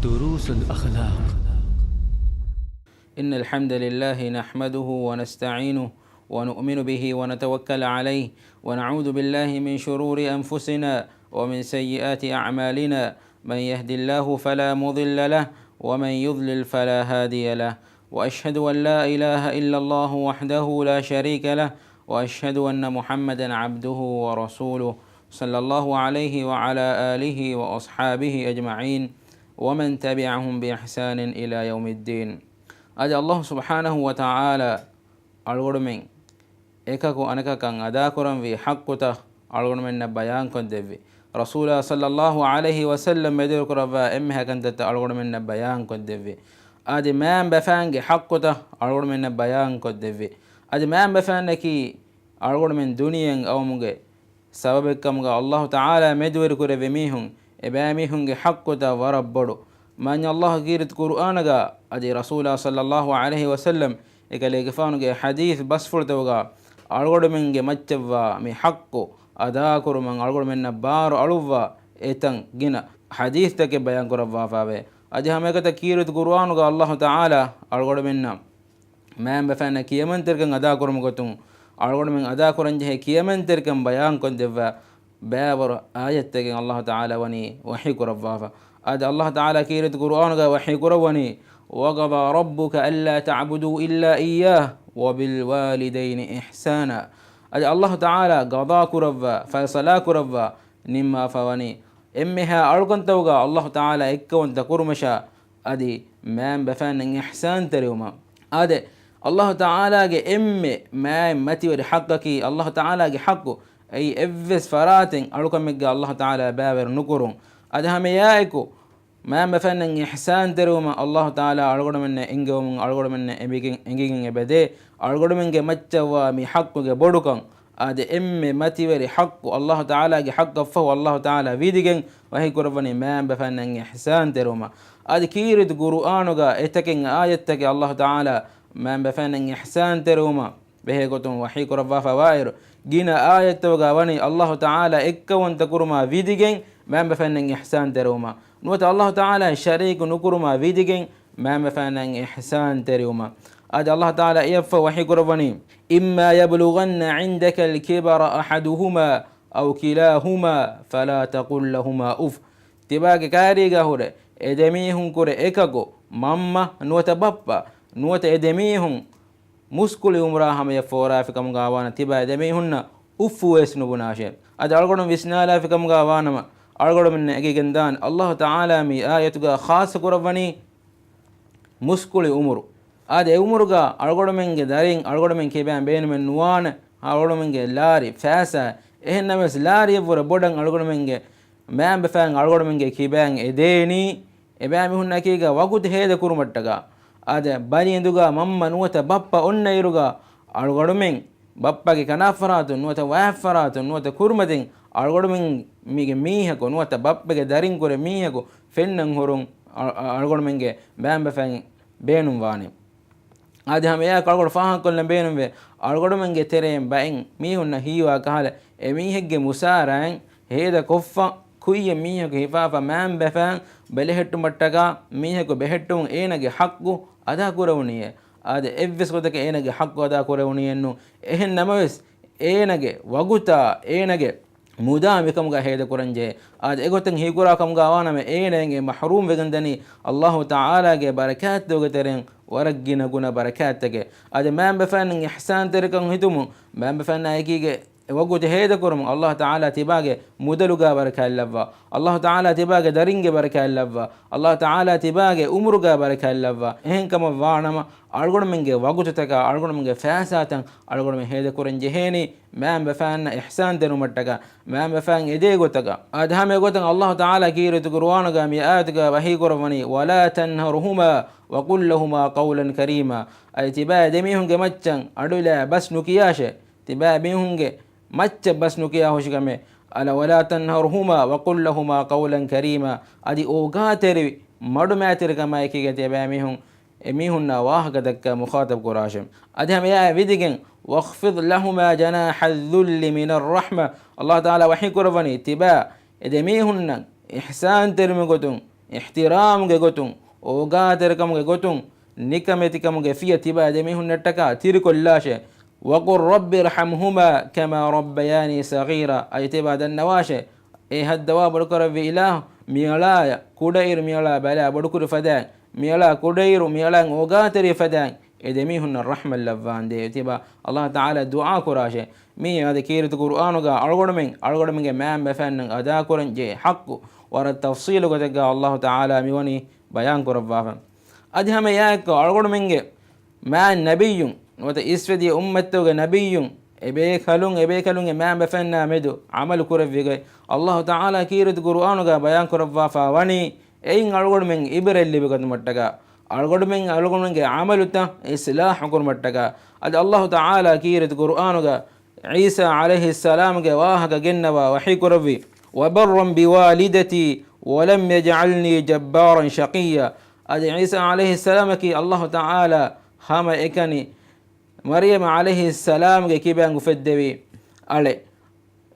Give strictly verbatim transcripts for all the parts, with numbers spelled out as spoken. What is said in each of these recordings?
دروس الأخلاق. إن الحمد لله نحمده ونستعينه ونؤمن به ونتوكل عليه، ونعوذ بالله من شرور أنفسنا ومن سيئات أعمالنا. من يهد الله فلا مضل له، ومن يضلل فلا هادي له. وأشهد أن لا إله إلا الله وحده لا شريك له، وأشهد أن محمدا عبده ورسوله، صلى الله عليه وعلى آله وأصحابه أجمعين، ومن تبعهم بإحسان إلى يوم الدين. އަދި ﷲ ސުބްޙާނަހޫ ވަތަޢާލާ އަޅުގަނޑުމެން އެކަކު އަނެކަކަށް އަދާކުރަންވީ ޙައްޤުތައް އަޅުގަނޑުމެންނަށް ބަޔާންކޮށްދެއްވި. ރަސޫލާ ޞައްލައްލާހު ޢަލައިހި ވަސައްލަމް މެދުވެރިކުރައްވާ އެންމެ ހަކަންތައްތައް އަޅުގަނޑުމެންނަށް ބަޔާންކޮށްދެއްވި. އަދި މައިންބަފައިންގެ ޙައްޤުތައް އަޅުގަނޑުމެންނަށް ބަޔާންކޮށްދެއްވި. އަދި މައިންބަފައިންނަކީ އަޅުގަނޑުމެން ދުނިޔެއިން އައުމުގެ ސަބަބެއްކަމުގަ ﷲ ތަޢާލާ މެދުވެރިކުރެއްވި މީހުން، އެބައިމީހުންގެ ޙައްޤުތައް ވަރަށް ބޮޑު. މާތް ﷲ ކީރިތި ޤުރުއާނުގަ އަދި ރަސޫލާ ޞައްލައްލާހު ޢަލައިހި ވަސައްލަމް އެކަލޭގެފާނުގެ ޙަދީޘް ބަސްފުޅުތަކުގަ އަޅުގަނޑުމެންގެ މައްޗަށްވާ މި ޙައްޤު އަދާކުރުމަށް އަޅުގަނޑުމެންނަށް ބާރު އަޅުއްވާ އެތަން ގިނަ ޙަދީޘްތަކެއް ބަޔާންކުރައްވާފައިވޭ. އަދި ހަމައެގޮތަށް ކީރިތި ޤުރުއާނުގަ ﷲ ތަޢާލާ އަޅުގަނޑުމެންނަށް މައިންބަފައިންނަށް ކިޔަމަންތެރިކަން އަދާކުރުމުގެ ގޮތުން އަޅުގަނޑުމެން އަދާކުރަންޖެހޭ ކިޔަމަންތެރިކަން ބަޔާންކޮށްދެއްވާ ބައިވަރު އާޔަތްތަކެއް ﷲ ތަޢާލާ ވަނީ ވަޙީކުރައްވާފަ. އަދި ﷲ ތަޢާލާ ކީރިތި ޤުރުއާނުގަ ވަޙީކުރައްވަނީ، وَقَضَىٰ رَبُّكَ أَلَّا تَعْبُدُوا إِلَّا إِيَّاهُ وَبِالْوَالِدَيْنِ إِحْسَانًا. އަދި ﷲ ތަޢާލާ ޤަޟާކުރައްވާ، ފައިޞަލާކުރައްވާ ނިންމާފަ ވަނީ އެންމެހާ އަޅުކަންތަކުގަ ﷲ ތަޢާލާ އެއްކައުވަންތަ ކުރުމަށާ އަދި މައިންބަފައިންނަށް އިޙްސާންތެރިވުމަށް. އާދެ، ﷲ ތަޢާލާގެ އެންމެ މާތް މަތިވެރި ޙައްޤަކީ ﷲ ތަޢާލާގެ ޙައްޤު. އެއީ އެއްވެސް ފަރާތެއް އަޅުކަމެއްގަ ﷲ ތަޢާލާ ބައިވެރި ނުކުރުން. އަދި ހަމައެއާއެކު މައިންބަފައިންނަށް އިޙްސާންތެރިވުމަށް ﷲ ތަޢާލާ އަޅުގަނޑުމެންނަށް އެންގެވުމުން އަޅުގަނޑުމެންނަށް އެނގިގެން، އެނގިގެން އެބަދޭ. އަޅުގަނޑުމެންގެ މައްޗަށްވާ މި ޙައްޤުގެ ބޮޑުކަން، އާދެ، އެންމެ މަތިވެރި ޙައްޤު، ﷲ ތަޢާލާގެ ޙައްޤަށްފަހު ﷲ ތަޢާލާ ވިދިގެން ވަޙީކުރައްވަނީ މައިންބަފައިންނަށް އިޙްސާންތެރިވުމަށް. އަދި ކީރިތި ޤުރުއާނުގަ އެތަކެއް އާޔަތްތަކެއް ﷲ ތަޢާލާ މައިންބަފައިންނަށް އިޙްސާންތެރިވުމަށް ބެހޭގޮތުން ވަޙީކުރައްވާފައިވާއިރު، ގިނަ އާޔަތްތަކުގަ ވަނީ ﷲ ތަޢާލާ އެއްކައުވަންތަ ކުރުމާ ވިދިގެން މައިންބަފައިންނަށް އިޙްސާންތެރިވުމަށް. ނުވަތަ ﷲ ތަޢާލާ ޝަރީކު ނުކުރުމާ ވިދިގެން މައިންބަފައިންނަށް އިޙްސާންތެރިވުމަށް. އަދި ﷲ ތަޢާލާ އެއަށްފަހު ވަޙީކުރައްވަނީ، إِمَّا يَبْلُغَنَّ عِندَكَ الْكِبَرَ أَحَدُهُمَا أَوْ كِلَاهُمَا فَلَا تَقُل لَّهُمَا أُفٍّ. ތިބާގެ ކައިރީގަ ހުރެ އެ ދެމީހުން ކުރެ އެކަކު، މަންމަ ނުވަތަ ބައްޕަ ނުވަތަ އެ ދެމީހުން މުސްކުޅި އުމުރާ ހަމަޔަށް ފޯރާފިކަމުގާ ވާނަ ތިބާ ދެމީހުންނަށް އުފްފުވެސް ނުބުނާށޭ. އަދި އަޅުގަނޑު ވިސްނާލާފިކަމުގާ ވާނަމަ، އަޅުގަނޑުމެންނަށް އެނގިގެންދާނެ ﷲ ތަޢާލާ މި އާޔަތުގާ ޚާއްޞަކުރައްވަނީ މުސްކުޅި އުމުރު. އާދެ، އެ އުމުރުގާ އަޅުގަނޑުމެންގެ ދަރިން އަޅުގަނޑުމެން ކިބައިން ބޭނުމެއް ނުވާނެ. އަޅުގަނޑުމެންގެ ލާރި ފައިސާ، އެހެންނަމަވެސް ލާރިއަށްވުރެ ބޮޑަށް އަޅުގަނޑުމެންގެ މައިންބަފައިން އަޅުގަނޑުމެންގެ ކިބައިން އެދޭނީ އެބައިމީހުންނަކީގަ ވަގުތު ހޭދަކުރުމަށްޓަކާ. އާދެ، ބަލިއެނދުގަ މަންމަ ނުވަތަ ބައްޕަ އޮންނައިރުގަ އަޅުގަނޑުމެން ބައްޕަގެ ކަނާފަރާތުން ނުވަތަ ވާތްފަރާތުން ނުވަތަ ކުރިމަތިން އަޅުގަނޑުމެން މީގެ މީހަކު ނުވަތަ ބައްޕަގެ ދަރިން ކުރެ މީހަކު ފެންނަން ހުރުން އަ-، އަ-، އަޅުގަނޑުމެންގެ މައިންބަފައިން ބޭނުންވާނެ. އާދެ، ހަމައެއާއެކު އަޅުގަނޑު ފާހަގަކޮށްލަން ބޭނުންވޭ، އަޅުގަނޑުމެންގެ ތެރެއިން ބައެއް މީހުންނަށް ހީވާ ކަހަލަ، އެ މީހެއްގެ މުސާރައިން ހޭދަކޮށްފަ، ކުއްޔަށް މީހަކު ހިފާފަ، މައިންބަފައިން ބެލެހެއްޓުމަށްޓަކާ މީހަކު ބެހެއްޓުމުން އޭނަގެ ޙައްޤު އަދާކުރެވުނީއޭ. އާދެ، އެއްވެސް ގޮތަކަށް އޭނަގެ ޙައްޤު އަދާކުރެވުނީއެއްނު. އެހެން ނަމަވެސް، އޭނަގެ ވަގުތާ، އޭނަގެ މުދާ މިކަމުގަ ހޭދަކުރަންޖެހޭ. އާދެ، އެގޮތަށް ހީކުރާ ކަމުގަ ވާނަމަ، އޭނައިން އެ މަޙްރޫމް ވެގެންދަނީ ﷲ ތަޢާލާގެ ބަރަކާތްތަކުގެ ތެރެއިން ވަރަށް ގިނަ ގުނަ ބަރަކާތްތަކެއް. އާދެ، މައިންބަފައިންނަށް އިޙްސާންތެރިކަން ހިތުމުން، މައިންބަފައިންނާ އެކީގެ އެ ވަގުތު ހޭދަކުރުމުން ﷲ ތަޢާލާ ތިބާގެ މުދަލުގަ ބަރަކާތްލައްވާ. ﷲ ތަޢާލާ ތިބާގެ ދަރިންގެ ބަރަކާތްލައްވާ. ﷲ ތަޢާލާ ތިބާގެ އުމުރުގަ ބަރަކާތްލައްވާ. އެހެންކަމަށް ވާނަމަ، އަޅުގަނޑުމެންގެ ވަގުތުތަކާ، އަޅުގަނޑުމެންގެ ފައިސާތައް އަޅުގަނޑުމެން ހޭދަކުރަން ޖެހޭނީ، މައިންބަފައިންނަށް އިޙްސާން ދެނުމަށްޓަކާ، މައިންބަފައިން އެދޭ ގޮތަކަށް. އާދެ، ހަމަ އެގޮތަށް ﷲ ތަޢާލާ ކީރިތި ޤުރުއާނުގަ މި އާޔަތުގަ ވަޙީކުރައްވަނީ، وَلَا تَنْهَرْهُمَا وَقُل لَّهُمَا قَوْلًا كَرِيمًا. އަދި ތިބާ ދެމީހުންގެ މައްޗަށް އަޑުލާ ބަސް ނުކިޔާށޭ. ތިބާ މީހުންގެ މައްޗަށް ބަސް ނުކިޔާ ހުށިކަމެއް. އަލަ، وَلَا تَنْهَرْهُمَا وَقُل لَّهُمَا قَوْلًا كَرِيمًا. އަދި އޯގާތެރިވި މަޑުމައިތިރިކަމާއެކީގަ ތިބާ މީހުން އެމީހުންނާ ވާހަކަ ދައްކާ މުޚާޠަބު ކުރާށެ. އަދި ހަމައެއާ ވިދިގެން، وَاخْفِضْ لَهُمَا جَنَاحَ الذُّلِّ مِنَ الرَّحْمَةِ. ﷲ ތަޢާލާ ވަޙީ ކުރައްވަނީ، ތިބާ އެ ދެމީހުންނަށް އިޙްސާންތެރިވުމުގެ ގޮތުން އިޙްތިރާމުގެ ގޮތުން، އޯގާތެރިކަމުގެ ގޮތުން، ނިކަމެތިކަމުގެ ފިޔަ ތިބާ ދެމީހުންނަށްޓަކާ ތިރިކޮށްލާށޭ. وَقُلْ رَبِّ ارْحَمْهُمَا كَمَا رَبَّيَانِي صَغِيرًا. އަދި ތިބާ ދަންނަވާށޭ، އެ ހައްދަވާ ބޮޑުކުރެއްވި އިލާހު، މިއަޅާޔަށް ކުޑައިރު މިއަޅާ ބަލާ ބޮޑުކުރި ފަދައިން، މިއަޅާ ކުޑައިރު މިއަޅާއިން އޯގާތެރި ފަދައިން، އެ ދެމީހުންނަށް ރަޙްމަތް ލައްވާނދޭ. ތިބާ އަﷲ ތަޢާލާ ދުޢާ ކުރާށޭ. މީ އަދި ކީރިތި ޤުރުއާނުގަ އަޅުގަނޑުމެން، އަޅުގަނޑުމެންގެ މައިންބަފައިންނަށް އަދާކުރަން ޖެހޭ ޙައްޤު ވަރަށް ތަފްޞީލު ގޮތެއްގަ އަﷲ ތަޢާލާ މިވަނީ ބަޔާން ކުރައްވާފަ. އަދި ހަމަ އެއާއެއްކޮށް އަޅުގަނޑުމެންގެ މާތް ނަބިއްޔުން ނުވަތަ އިސްވެދިޔަ އުއްމަތްތަކުގެ ނަބިއްޔުން އެބޭކަލުން، އެބޭކަލުންގެ މާތްބަފައިންނާ މެދު ޢަމަލު ކުރެއްވި ގޮތް އަﷲ ތަޢާލާ ކީރިތި ޤުރުއާނުގަ ބަޔާން ކުރައްވާފަ ވަނީ، އެއިން އަޅުގަނޑުމެން ޢިބްރަތް ލިބިގަތުމަށްޓަކާ، އަޅުގަނޑުމެން އަޅުގަނޑުމެންގެ ޢަމަލުތައް އިޞްލާޙު ކުރުމަށްޓަކާ. އަދި އަﷲ ތަޢާލާ ކީރިތި ޤުރުއާނުގަ ޢީސާ ޢަލައިހިއްސަލާމްގެ ވާހަކަ ގެންނަވާ ވަޙީ ކުރެއްވި، وَبَرًّا بِوَالِدَتِي وَلَمْ يَجْعَلْنِي جَبَّارًا شَقِيًّا. އަދި ޢީސާ ޢަލައިހިއްސަލާމަކީ އަﷲ ތަޢާލާ ހަމައެކަނި މަރްޔަމް ޢަލައިހިއްސަލާމްގެ ކިބައިން އުފެއްދެވި އަޅެއް.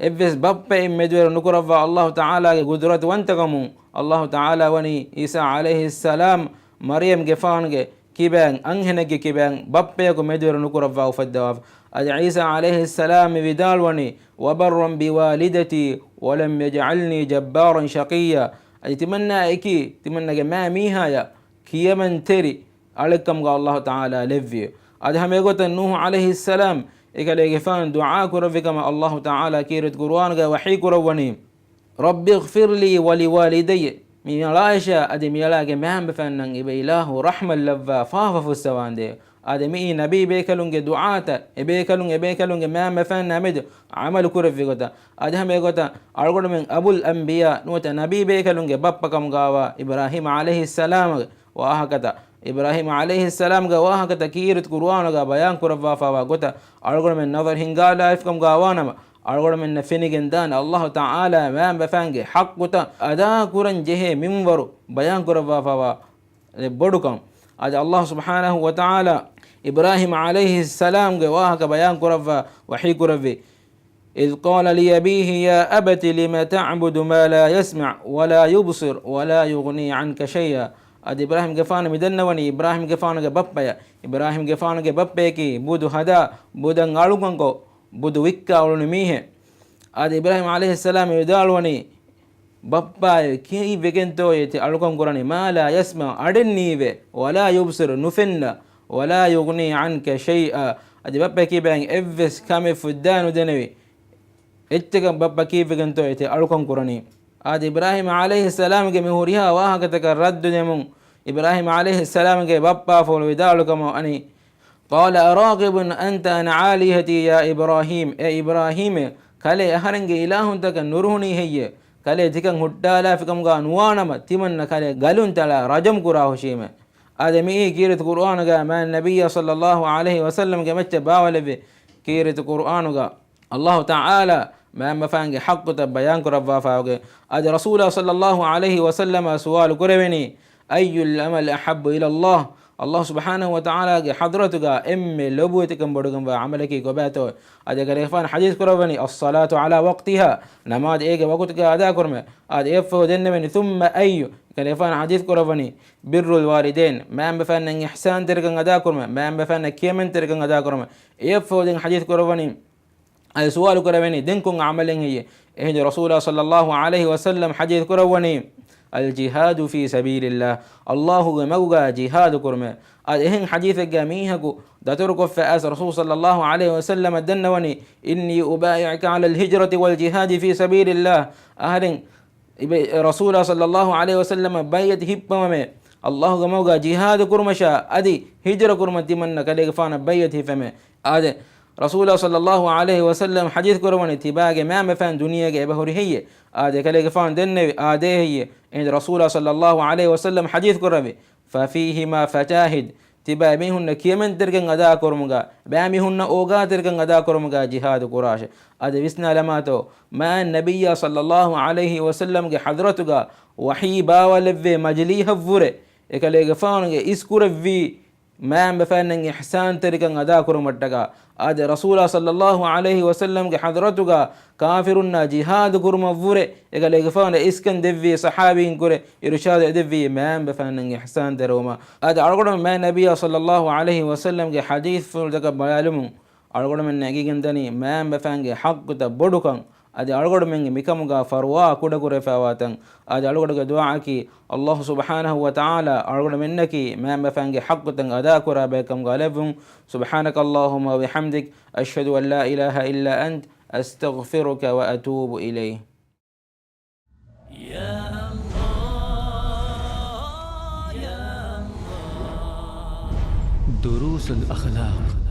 އެއްވެސް ބައްޕައެއް މެދުވެރި ނުކުރައްވާ އަﷲ ތަޢާލާގެ ޤުދުރަތުވަންތަކަމުން، އަﷲ ތަޢާލާ ވަނީ ޢީސާ ޢަލައިހިއްސަލާމް މަރްޔަމްގެފާނުގެ ކިބައިން، އަންހެނެއްގެ ކިބައިން ބައްޕަޔަކު މެދުވެރި ނުކުރައްވާ އުފައްދަވާފަ. އަދި ޢީސާ ޢަލައިހިއްސަލާމް މި ވިދާޅުވަނީ، وَبَرًّا بِوَالِدَتِي وَلَمْ يَجْعَلْنِي جَبَّارًا شَقِيًّا. އަދި ތިމަންނާ އެކީ، ތިމަންނަގެ މާ މީހާޔަށް ކިޔަމަންތެރި އަޅެއްކަމުގަ އަﷲ ތަޢާލާ ލެއްވި. އަދި ހަމަ އެގޮތަށް ނޫޙު ޢަލައިހިއްސަލާމް އެކަލޭގެފާނު ދުޢާ ކުރެއްވި ކަމަށް އަﷲ ތަޢާލާ ކީރިތި ޤުރުއާނުގަ ވަޙީ ކުރައްވަނީ، رَبِّ اغْفِرْ لِي وَلِوَالِدَيَّ. މި އަޅާއަށާ އަދި މި އަޅާގެ މައިންބަފައިންނަށް އިބަ އިލާހު ރަޙްމަތް ލައްވާ ފާފަ ފުއްސަވާނދޭ. އާދެ، މިއީ ނަބީ ބޭކަލުންގެ ދުޢާތައް، އެބޭކަލުން އެބޭކަލުންގެ މައިންބަފައިންނާ މެދު ޢަމަލު ކުރެއްވި ގޮތަށް. އަދި ހަމަ އެގޮތަށް އަޅުގަނޑުމެން އަބުލް އަންބިޔާ ނުވަތަ ނަބީ ބޭކަލުންގެ ބައްޕަ ކަމުގައިވާ އިބްރާހީމް ޢަލައިހިއްސަލާމްގެ ވާހަކަތައް، އިބްރާހީމް ޢަލައިހިއްސަލާމްގެ ވާހަކަތައް ކީރިތި ޤުރުއާނުގަ ބަޔާން ކުރައްވާފައިވާ ގޮތަށް އަޅުގަނޑުމެން ނަޒަރު ހިންގާލާފިކަމުގައިވާނަމަ، އަޅުގަނޑުމެންނަށް ފެނިގެންދާނެ އަﷲ ތަޢާލާ މައިންބަފައިންގެ ޙައްޤުތައް އަދާކުރަން ޖެހޭ މިންވަރު ބަޔާން ކުރައްވާފައިވާ ބޮޑުކަން. އަދި އަﷲ ސުބްޙާނަހޫ ވަތަޢާލާ އިބްރާހީމް ޢަލައިހިއްސަލާމްގެ ވާހަކަ ބަޔާން ކުރައްވާ ވަޙީ ކުރެއްވި، إِذْ قَالَ لِأَبِيهِ يَا أَبَتِ لِمَ تَعْبُدُ مَا لَا يَسْمَعُ وَلَا يُبْصِرُ وَلَا يُغْنِي عَنْكَ شَيْئًا. އަދި އިބްރާހީމްގެފާނު މިދަންނަވަނީ އިބްރާހީމްގެފާނުގެ ބައްޕަޔަށް. އިބްރާހީމްގެފާނުގެ ބައްޕަޔަކީ ބުދު ހަދާ، ބުދަށް އަޅުކަންކޮށް، ބުދު ވިއްކާ އުޅުނު މީހެއް. އަދި އިބްރާހީމް ޢަލައިހިއްސަލާމް ވިދާޅުވަނީ، ބައްޕާއޭ، ކިހިން ވެގެންތޯއޭ ތި އަޅުކަން ކުރަނީ؟ مَا لَا يَسْمَعُ، އަޑެއް ނީވޭ، وَلَا يُبْصِرُ، ނުފެންނަ، وَلَا يُغْنِي عَنْكَ شَيْئًا. އަދި ބައްޕަ ކިބައިން އެއްވެސް ކަމެއް ފުއްދާ ނުދެނެވި. އެއްޗަކަށް ބައްޕަ ކީއްވެގެންތޯއޭ ތި އަޅުކަން ކުރަނީ؟ އާދެ، އިބްރާހީމް ޢަލައިހިއްސަލާމްގެ މި ހުރިހާ ވާހަކަތަކަށް ރައްދު ދެމުން، އިބްރާހީމް ޢަލައިހިއްސަލާމްގެ ބައްޕާފުޅު ވިދާޅުކަމަށް އަނި، قَالَ أَرَاغِبٌ أَنْتَ عَنْ آلِهَتِي يَا إِبْرَاهِيمُ، އޭ އިބްރާހީމޭ، ކަލޭ އަހަރެންގެ އިލާހުންތަކަށް ނުރުހުނީ ހެއްޔޭ؟ ކަލޭ ތިކަން ހުއްޓާލާފިކަމުގަ ނުވާނަމަ، ތިމަންނަ ކަލޭ ގަލުން ތަޅާ ރަޖަމް ކުރާހުށީމޭ. އާދެ، މިއީ ކީރިތި ޤުރުއާނުގަ މާތް ނަބިއްޔާ ޞައްލައްލާހު ޢަލައިހި ވަސައްލަމްގެ މައްޗަށް ބާވަލެއްވި ކީރިތި ޤުރުއާނުގަ އަﷲ ތަޢާލާ މައިންބަފައިންގެ ޙައްޤުތައް ބަޔާން ކުރައްވާފައިވެގެން، އަދި ރަސޫލާ ޞައްލައްލާހު ޢަލައިހި ވަސައްލަމަށް ސުވާލު ކުރެވެނީ، أَيُّ الْعَمَلِ أَحَبُّ إِلَى اللَّهِ؟ އަﷲ ސުބްޙާނަހޫ ވަތަޢާލާގެ ޙަޟްރަތުގަ އެންމެ ލޮބުވެތިކަން ބޮޑުކަންވާ ޢަމަލަކީ ކޮބާތޯ؟ އަދި އެކަލޭގެފާނު ޙަދީޘް ކުރައްވަނީ، الصَّلَاةُ عَلَى وَقْتِهَا، ނަމާދު އޭގެ ވަގުތުގަ އަދާކުރުމޭ. އަދި އެއަށްފަހު ދެންނެވެނީ، ثُمَّ أَيُّ؟ އެކަލޭގެފާނު ޙަދީޘް ކުރައްވަނީ، بِرُّ الْوَالِدَيْنِ، މައިންބަފައިންނަށް އިޙްސާންތެރިކަން އަދާކުރުމޭ، މައިންބަފައިންނަށް ކިޔަމަންތެރިކަން އަދާކުރުމޭ. އެއަށްފަހު ދެން ޙަދީޘް ކުރައްވަނީ، އަދި ސުވާލު ކުރެވެނީ، ދެން ކޮން ޢަމަލެއް ހެއްޔޭ؟ އެހިނދު ރަސޫލާ ޞައްލައްލާހު ޢަލައިހި ވަސައްލަމް ޙަދީޘް ކުރައްވަނީ، الْجِهَادُ فِي سَبِيلِ اللَّهِ، އަﷲގެ މަގުގަ ޖިހާދު ކުރުމޭ. އަދި އެހެން ޙަދީޘެއްގަ މީހަކު ދަތުރުކޮށްފަ އައިސް ރަސޫލު ޞައްލައްލާހު ޢަލައިހި ވަސައްލަމަށް ދަންނަވަނީ، إِنِّي أُبَايِعُكَ عَلَى الْهِجْرَةِ وَالْجِهَادِ فِي سَبِيلِ اللَّهِ. އަހަރެން އިބެ-، ރަސޫލާ ޞައްލައްލާހު ޢަލައިހި ވަސައްލަމަށް ބައިޢަތު ހިއްޕަވަމޭ، އަﷲގެ މަގުގަ ޖިހާދު ކުރުމަށާ އަދި ހިޖުރަ ކުރުމަށް ތިމަންނަ ކަލޭގެފާނަށް ބައިޢަތު ހިފެމޭ. އާދެ، ރަސޫލާ ޞައްލައްލާހު ޢަލައިހި ވަސައްލަމް ޙަދީޘް ކުރައްވަނީ، ތިބާގެ މައިންބަފައިން ދުނިޔޭގަ އެބަހުރި ހެއްޔޭ؟ އާދެ، ކަލޭގެފާނު ދެންނެވި، އާދޭ ހެއްޔޭ؟ އެހިނދު ރަސޫލާ ޞައްލައްލާހު ޢަލައިހި ވަސައްލަމް ޙަދީޘް ކުރެއްވި، فَفِيهِمَا فَجَاهِدْ، ތިބާ އެމީހުންނަށް ކިޔަމަންތެރިކަން އަދާކުރުމުގަ، ބައެއް މީހުންނަށް އޯގާތެރިކަން އަދާކުރުމުގަ ޖިހާދު ކުރާށޭ. އަދި ވިސްނާލަމާތޯ، މާތް ނަބިއްޔާ ޞައްލައްލާހު ޢަލައިހި ވަސައްލަމްގެ ޙަޟްރަތުގަ ވަޙީ ބާވަލެއްވޭ މަޖިލީހަށްވުރެ، އެކަލޭގެފާނުގެ އިސްކުރެއްވީ މައިންބަފައިންނަށް އިޙްސާންތެރިކަން އަދާކުރުމަށްޓަކާ، އާދެ، ރަސޫލާ ޞައްލައްލާހު ޢަލައިހި ވަސައްލަމްގެ ޙަޟްރަތުގަ ކާފިރުންނާ ޖިހާދު ކުރުމަށްވުރެ އެކަލޭގެފާނަށް އިސްކަން ދެއްވި ޞަޙާބީންކުރެ އިރުޝާދު އެދެއްވީ މައިންބަފައިންނަށް އިޙްސާން ތެރެވުމަށް. އާދެ، އަޅުގަނޑު މާތް ނަބިއްޔާ ޞައްލައްލާހު ޢަލައިހި ވަސައްލަމްގެ ޙަދީޘްފުޅުތަކަށް ބަލާލުމުން އަޅުގަނޑުމެން އެނގިގެން ދަނީ، މައިންބަފައިންގެ ޙައްޤުތައް ބޮޑުކަން، އަދި އަޅުގަނޑުމެންގެ މިކަމުގަ ފަރުވާ ކުޑަކުރެފައިވާތަން. އަދި އަޅުގަނޑުގެ ދުޢާއަކީ، ﷲ ސުބްޙާނަހޫ ވަތަޢާލާ އަޅުގަނޑުމެންނަކީ މައިންބަފައިންގެ ޙައްޤުތައް އަދާކުރާ ބައެއްކަމުގަ ލެއްވުން. سبحانك اللهم وبحمدك، أشهد أن لا إله إلا أنت، أستغفرك وأتوب إليك. دروس الأخلاق.